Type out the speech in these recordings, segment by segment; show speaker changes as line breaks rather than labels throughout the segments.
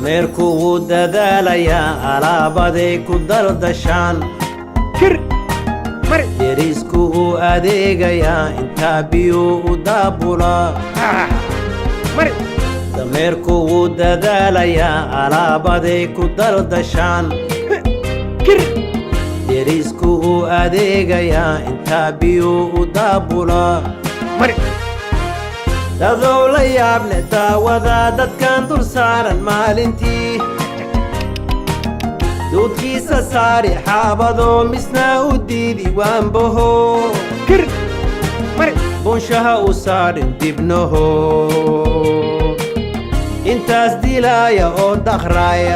Dameerku wuu dadaalayaa, alaabaday ku daldashaan.
Kir, mari.
Derisku uu adeegayaa, intaa biyuu u daabulaa.
Mari.
Dameerku wuu dadaalayaa, alaabaday ku daldashaan.
Kir.
Derisku uu adeegayaa, intaa biyuu u daabulaa.
Mari.
Dadow la yaab leh daawadaa dadkan dul saaran maalintii, duudkiisa saari xaabadoo misna u diidi waanbaho.
Kir, mari.
Bunshaha u saarin dibnaho, intaas dilaaya oo dakhraaya,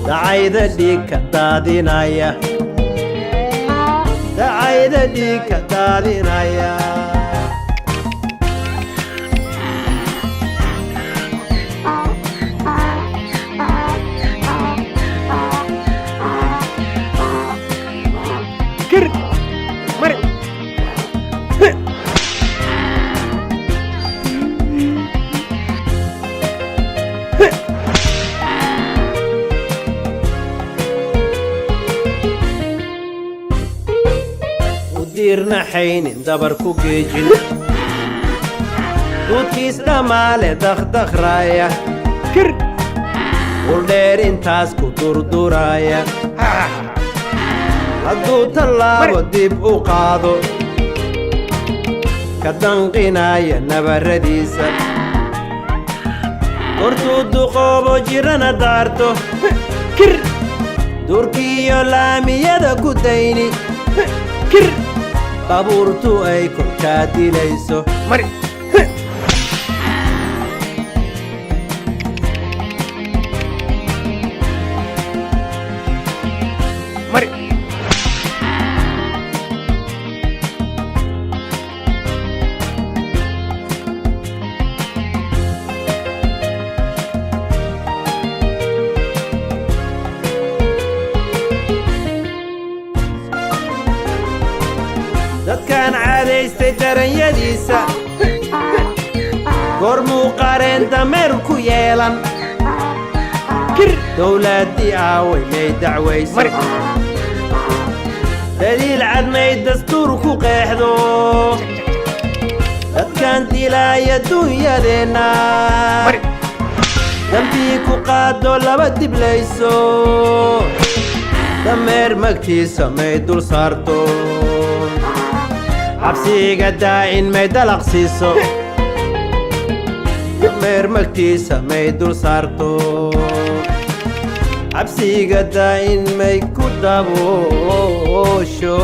dacayda dhiig ka daadinaya, dacayda dhiig ka daadinaya.
Kir, mari.
U diirnaxaynin, dabar ku geejin, duudkiis dhammaale dakhdakhraaya.
Kir.
Uldheer intaas ku durduraaya, hadduu tallaabo dib u qaado, ka danqinaya nabarradiisa, kortuu duqoobo jirana daarto.
Kir.
Duurkiiyo laamiyada ku dayni.
Kir.
Baabuurtu ay korkaa dilayso.
Mari. Mari.
Dadkan caadaystay daranyadiisa, goormuu qareen dameer ku yeelan?
Kir.
Dowladdii aaway? May dacwayso?
Mari.
Daliil cad may dastuur ku qeexdo? Dadkan dilaaya dunyadeenna,
Mari.
dambii ku qaado laba diblayso, dameer magtiisa may dul saarto, cabsiga daa'in may dalaq siiso, dameer magtiisa may dul saarto, cabsiga daa'in may ku daboosho.